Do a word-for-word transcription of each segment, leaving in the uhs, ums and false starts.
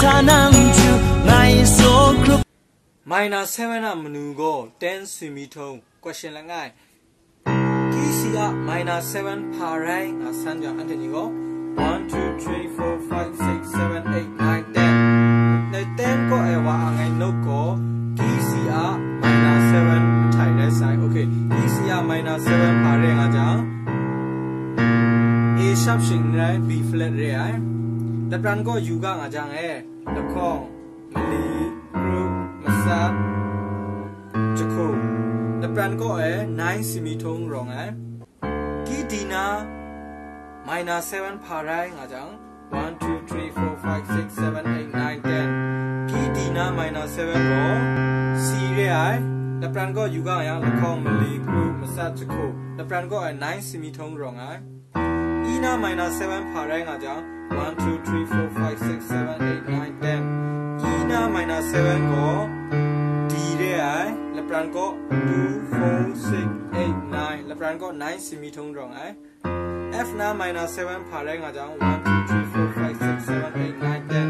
Tanang ju ngai so krup. Minor seven a manu gaw ten simi htawng, question langai. Kisi a minor seven hpa rai nga san jang, anhte ni gaw one, two, three, four, five, six, seven, eight, nine, ten. Dai ten kaw ai wa a ngai nop gaw, kisi a minor seven htai rai sai. Okay, kisi a minor seven hpa rai nga jang, A sharp shing n rai, B flat re ai. Lapran kaw yu ga nga jang e, lahkawng, mali, kru, masat, jahku. Lapran kaw e nine simi htawng rawng ai. Key D na minor seven hpa rai nga jang, one, two, three, four, five, six, seven, eight, nine, ten. Key D na minor seven gaw C re ai. Lapran kaw yu ga yang, lahkawng, mali, kru, masat, jahku. Lapran kaw e nine simi htawng rawng ai. E na minor seven hpa rai nga jang, one, two, three, four, five, six, seven, eight, nine, ten. E na minor seven gaw D re ai. Lapran kaw two, four, six, eight, nine. Lapran kaw nine simi htawng rawng ai. F na minor seven hpa rai nga jang, one, two, three, four, five, six, seven, eight, nine, ten.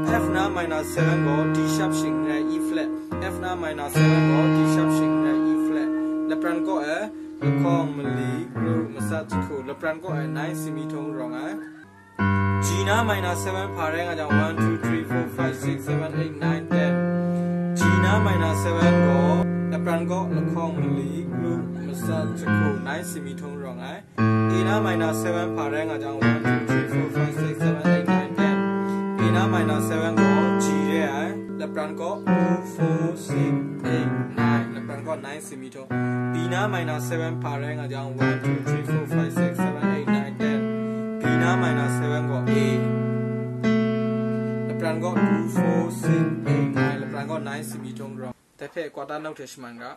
F na minor seven gaw D sharp shing n rai, E flat. F na minor seven gaw D sharp shing n rai, E flat. Lapran kaw e, lahkawng, mali, kru, masat, jahku. Lapran kaw e nine simi htawng rawng ai. G na minor seven hpa rai nga jang, one, two, three, four, five, six, seven, eight, nine, ten. G na minor seven gaw lapran kaw, lahkawng, mali, kru, masat, jahku, nine simi htawng rawng ai. A na minor seven hpa rai nga jang, one, two, three, four, five, six, seven, eight, nine, ten. A na minor seven gaw G re ai, lapran kaw two, four, six, eight, nine, lapran kaw nine simi htawng. B na minor seven hpa rai nga jang, one, two, three, four, five, six, seven, eight, nine, ten. B na minor seven gaw A. Lapran kaw two, four, six, eight, nine, lapran kaw nine simi htawng rawng. Dai hpe kwata nau hte shaman ga.